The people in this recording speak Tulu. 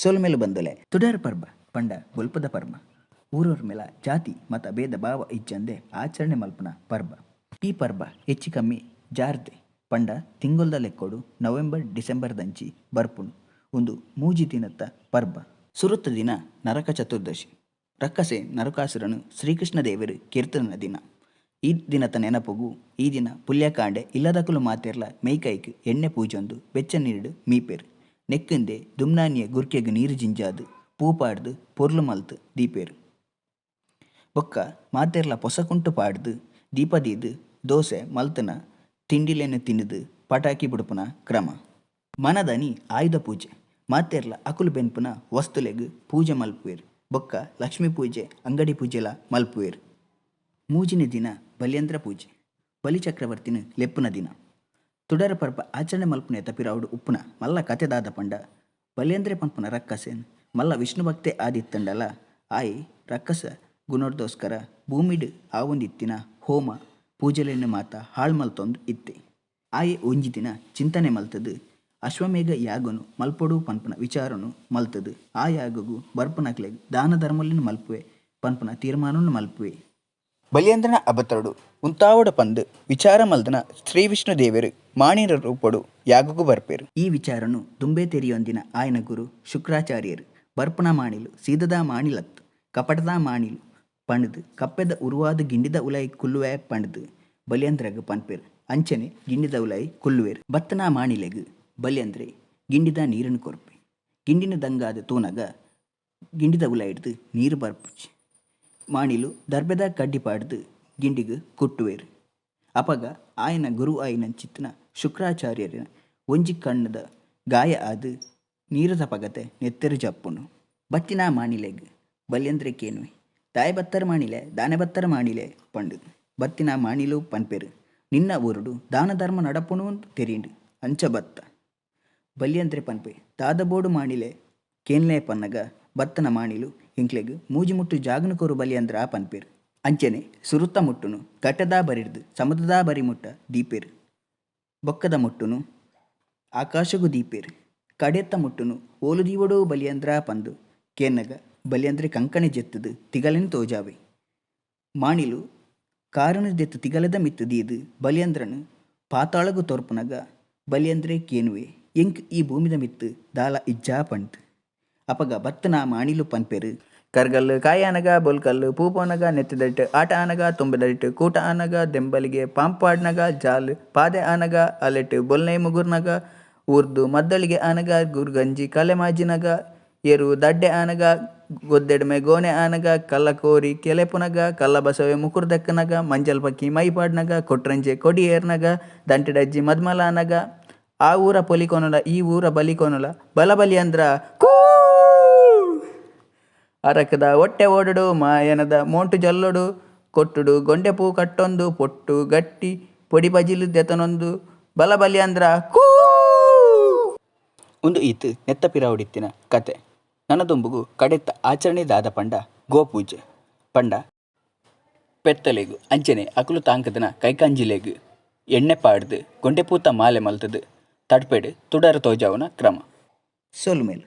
ಸೊಲ್ಮೆಲು ಬಂಧುಲೆ. ತುಡರ್ ಪರ್ಬ ಪಂಡ ಬೊಲ್ಪುದ ಪರ್ಬ. ಊರೊರ್ಮೆಲ ಜಾತಿ ಮತ ಬೇದ ಭಾವ ಇಜ್ಜಂದೆ ಆಚರಣೆ ಮಲ್ಪುನ ಪರ್ಬ. ಈ ಪರ್ಬ ಎಚ್ಚಿ ಕಮ್ಮಿ ಜಾರ್ದೆ ಪಂಡ ತಿಂಗೊಲ್ದ ಲೆಕ್ಕೊಡು ನವೆಂಬರ್ ಡಿಸೆಂಬರ್ ದಂಚಿ ಬರ್ಪುಂಡು. ಉಂದು ಮೂಜಿ ದಿನತ್ತ ಪರ್ಬ. ಸುರುತ್ತ ದಿನ ನರಕ ಚತುರ್ದಶಿ. ರಕ್ಕಸೆ ನರಕಾಸುರನ್ ಶ್ರೀಕೃಷ್ಣ ದೇವೆರ್ ಕೆರ್ತುನ ದಿನ. ಈ ದಿನತ ನೆನಪುಗು ಈ ದಿನ ಪುಲ್ಯಕಾಂಡೆ ಇಲ್ಲದಕುಲು ಮಾತೆರ್ಲ ಮೆಯಿಕೈಕ್ ಎಣ್ಣೆ ಪೂಜೊಂದು ಬೆಚ್ಚ ನೀರ್ಡ್ ಮೀಪೆರ್. ನೆಕ್ಕಿಂದೆ ದುಮ್ನಾನಿಯೇ ಗುರ್ಕೆಗ್ ನೀರ್ ಜಿಂಜಾದ್, ಪೂ ಪಾಡ್ದ್ ಪೊರ್ಲು ಮಲ್ತ್ ದೀಪೆರ್. ಬೊಕ್ಕ ಮಾತೆರ್ಲ ಪೊಸ ಕುಂಟು ಪಾಡ್ದ್ ದೀಪ ದೀದ್ ದೋಸೆ ಮಲ್ತ್ ನ ತಿಂಡಿಲೆನ್ ತಿಂದ್ ದ್ ಪಟಾಕಿ ಬುಡ್ಪುನ ಕ್ರಮ. ಮನದಾನಿ ಆಯುಧ ಪೂಜೆ. ಮಾತೆರ್ಲ ಅಕುಲು ಬೆನ್ಪುನ ವಸ್ತುಲೆಗ್ ಪೂಜೆ ಮಲ್ಪುವೆರ್. ಬೊಕ್ಕ ಲಕ್ಷ್ಮೀ ಪೂಜೆ, ಅಂಗಡಿ ಪೂಜೆಲ ಮಲ್ಪುವೆರ್. ಮೂಜಿನೆ ದಿನ ಬಲ್ಯಂದ್ರ ಪೂಜೆ. ಬಲಿ ಚಕ್ರವರ್ತಿನ್ ಲೆಪ್ಪುನ ದಿನ. ತುಡರ್ ಪರ್ಬ ಆಚರಣೆ ಮಲ್ಪುನೆತ ಪಿರವುಡು ಉಪ್ಪುನ ಮಲ್ಲ ಕತೆ ದಾದ ಪಂಡ ಬಲ್ಯಂದ್ರೆ ಪನ್ಪುನ ರಕ್ಕಸೆನ್ ಮಲ್ಲ ವಿಷ್ಣು ಭಕ್ತೆ ಆದಿತ್ತ್ಂಡಲ ಆಯೆ ರಕ್ಕಸ ಗುಣೊರ್ದೋಸ್ಕರ ಭೂಮಿಡ್ ಆವೊಂದಿತ್ತಿನ ಹೋಮ, ಪೂಜೆಲೆನ್ ಮಾತ ಹಾಳ್ ಮಲ್ತೊಂದು ಇತ್ತೆ. ಆಯೆ ಒಂಜಿ ದಿನ ಚಿಂತನೆ ಮಲ್ತ್ ದ್ ಅಶ್ವಮೇಘ ಯಾಗೊನು ಮಲ್ಪೊಡು ಪನ್ಪುನ ವಿಚಾರೊನು ಮಲ್ತ್ ದ್ ಆ ಯಾಗೊಗು ಬರ್ಪುನಕ್ಲೆಗ್ ದಾನ ಧರ್ಮೊಲೆನ್ ಮಲ್ಪುವೆ ಪನ್ಪುನ ತೀರ್ಮಾನೊನು ಮಲ್ಪುವೆ. ಬಲಿಯೇಂದ್ರನ ಅಬತರೊಡು ಉಂತಾವೊಡು ಪಂದ್ ವಿಚಾರ ಮಲ್ದ್ನ ಶ್ರೀವಿಷ್ಣು ದೇವೆರ್ ಮಾಣಿನ ರೂಪೊಡು ಯಾಗೊಗು ಬರ್ಪೆರ್. ಈ ವಿಚಾರೊನು ದುಂಬೇ ತೆರಿಯೊಂದಿನ ಆಯನ ಗುರು ಶುಕ್ರಾಚಾರ್ಯೆರ್ ಬರ್ಪುನ ಮಾಣಿಲು ಸೀದದ ಮಾಣಿಲತ್ತ್ ಕಪಟದ ಮಾಣಿಲು ಪಂಡ್ದ್ ಕಪ್ಪೆದ ಉರುವಾದ್ ಗಿಂಡಿದ ಉಲಯಿ ಕುಲ್ಲುವೆ ಪಂಡ್ದ್ ಬಲಿಯೇಂದ್ರಗ್ ಪನ್ಪೆರ್. ಅಂಚನೆ ಗಿಂಡಿದ ಉಲಯಿ ಕುಲ್ಲುವೆರ್. ಬತ್ತ್ನ ಮಾಣಿಲೆಗ್ ಬಲಿಯೇಂದ್ರೆ ಗಿಂಡಿದ ನೀರ್ ನ್ ಕೊರ್ಪೆ. ಗಿಂಡಿನ್ ದಂಗಾದ್ ತೂನಗ ಗಿಂಡಿದ ಉಲಯಿಡ್ದ್ ನೀರ್ ಬರ್ಪುಜಿ. ಮಾಣಿಲು ದರ್ಬೆದ ಕಡ್ಡಿ ಪಾಡ್ದ್ ಗಿಂಡಿಗ್ ಕುಟ್ಟುವೆರ್. ಅಪಗ ಆಯನ ಗುರು ಆಯಿನಂಚಿತ್ತಿನ ಶುಕ್ರಾಚಾರ್ಯೆರೆನ ಒಂಜಿ ಕಣ್ಣ್ದ ಗಾಯ ಆದ್ ನೀರ್ದ ಪಗತೆ ನೆತ್ತೆರ್ ಜಪ್ಪುಂಡು. ಬತ್ತಿನ ಮಾಣಿಲೆಗ್ ಬಲ್ಯಂದ್ರೆ ಕೇನುವೆ ದಾಯೆ ಬತ್ತರ್ ಮಾಣಿಲೆ ದಾನೆ ಬತ್ತರ್ ಮಾಣಿಲೆ ಪಂಡುದ್. ಬತ್ತಿನ ಮಾಣಿಲು ಪನ್ಪೆರ್ ನಿನ್ನ ಊರುಡು ದಾನ ಧರ್ಮ ನಡಪುಂಡು ತೆರಿಂಡ್ ಅಂಚ ಬತ್ತ. ಬಲ್ಯಂದ್ರೆ ಪನ್ಪೆ ದಾದ ಬೋಡು ಮಾಣಿಲೆ ಕೇನ್ಲೆ ಪನ್ನಗ ಬತ್ತನ ಮಾಣಿಲು ಎಂಕ್ಲೆಗ್ ಮೂಜಿ ಮುಟ್ಟು ಜಾಗನ್ ಕೊರು ಬಲಿಯೇಂದ್ರ ಪನ್ಪೆರ್. ಅಂಚನೆ ಸುರುತ ಮುಟ್ಟುನು ಘಟ್ಟದ ಬರಿರ್ದ್ ಸಮುದ್ರದ ಬರಿ ಮುಟ್ಟ ದೀಪೆರ್. ಬೊಕ್ಕದ ಮುಟ್ಟುನು ಆಕಾಶೊಗು ದೀಪೆರ್. ಕಡೆತ ಮುಟ್ಟುನು ಓಲು ದೀವೊಡು ಬಲಿಯೇಂದ್ರ ಪಂದ್ ಕೇನ್ನಗ ಬಲಿಯೇಂದ್ರೆ ಕಂಕಣೆ ಜೆತ್ತ್ ದ್ ತಿಗಲೆನ್ ತೋಜಾವೆ. ಮಾಣಿಲು ಕಾರುನ್ ದೆತ್ತ್ ತಿಗಲೆದ ಮಿತ್ತ್ ದೀದ್ ಬಲಿಯೇಂದ್ರನ್ ಪಾತಾಳಗ್ ತೊರ್ಪುನಗ ಬಲಿಯೇಂದ್ರೆ ಕೇನುವೆ ಎಂಕ್ ಈ ಭೂಮಿದ ಮಿತ್ತ್ ದಾಲ ಇಜ್ಜಾ ಪಂದ್. ಅಪಗ ಬತ್ತ್ ನ ಮಾಣಿಲು ಪನ್ಪೆರ್. ಕರ್ಗಲ್ಲ್ ಕಾಯಿ ಆನಗ ಬೊಲ್ಕಲ್ಲ್ ಪೂ ಪೋನಗ ನೆತ್ತಿದಡಿಟ್ ಆಟ ಆನಗ ತುಂಬೆದಡಿಟ್ ಕೂಟ ಆನಗ ದೆಂಬಲಿಗೆ ಪಾಂಪು ಪಾಡ್ನಗ ಜಾಲ್ ಪಾದೆ ಆನಗ ಅಲೆಟ್ ಬೊಲ್ನೆಯಿ ಮುಗುರ್ನಗ ಊರ್ದು ಮದ್ದಳಿಗೆ ಆನಗ ಗುರ್ಗಂಜಿ ಕಲೆ ಮಾಜಿನಗ ಎರು ದಡ್ಡೆ ಆನಗ ಗೊದ್ದೆಡ್ಮೆ ಗೋನೆ ಆನಗ ಕಲ್ಲ ಕೋರಿ ಕೆಲೆಪುನಗ ಕಲ್ಲ ಬಸವೆ ಮುಕುರು ದೆಕ್ಕುನಗ ಮಂಜಲ್ ಪಕ್ಕಿ ಮೈ ಪಾಡ್ನಗ ಕೊಟ್ರಂಜೆ ಕೊಡಿ ಏರ್ನಗ ದಂಟೆಡಜ್ಜಿ ಮದ್ಮಲಾನಗ ಆ ಊರ ಪೊಲಿ ಕೊನೊಲ ಈ ಊರ ಬಲಿ ಕೊನೊಲ ಬಲ ಬಲಿಯೇಂದ್ರ ಕೂ. ಅರಕ್ದ ಒಟ್ಟೆ ಓಡೊಡು ಮಾಯನದ ಮೋಂಟು ಜಲ್ಲೊಡು ಕೊಟ್ಟುಡು ಗೊಂಡೆ ಪೂ ಕಟ್ಟೊಂದು ಪೊಟ್ಟು ಗಟ್ಟಿ ಪೊಡಿ ಬಜಿಲ್ ದೆತೊನೊಂದು ಬಲ ಬಲಿಯೇಂದ್ರ ಕೂ. ಉಂದು ಈತ್ ನೆತ್ತ ಪಿರವುಡಿತ್ತಿನ ಕತೆ. ನನ ದುಂಬುಗು ಕಡೆತ್ತ ಆಚರಣೆ ದಾದ ಪಂಡ ಗೋಪೂಜೆ ಪಂಡ ಪೆತ್ತಲೆಗ್ ಅಂಚನೆ ಅಕುಲು ತಾಂಕುದನ ಕೈಕಂಜಿಲೆಗ್ ಎಣ್ಣೆ ಪಾಡ್ದ್ ಗೊಂಡೆಪೂತ ಮಾಲೆ ಮಲ್ತ್ದ್ ತಡ್ಪೆಡ್ ತುಡರ್ ತೋಜಾವುನ ಕ್ರಮ. ಸೊಲ್ಮೆಲು.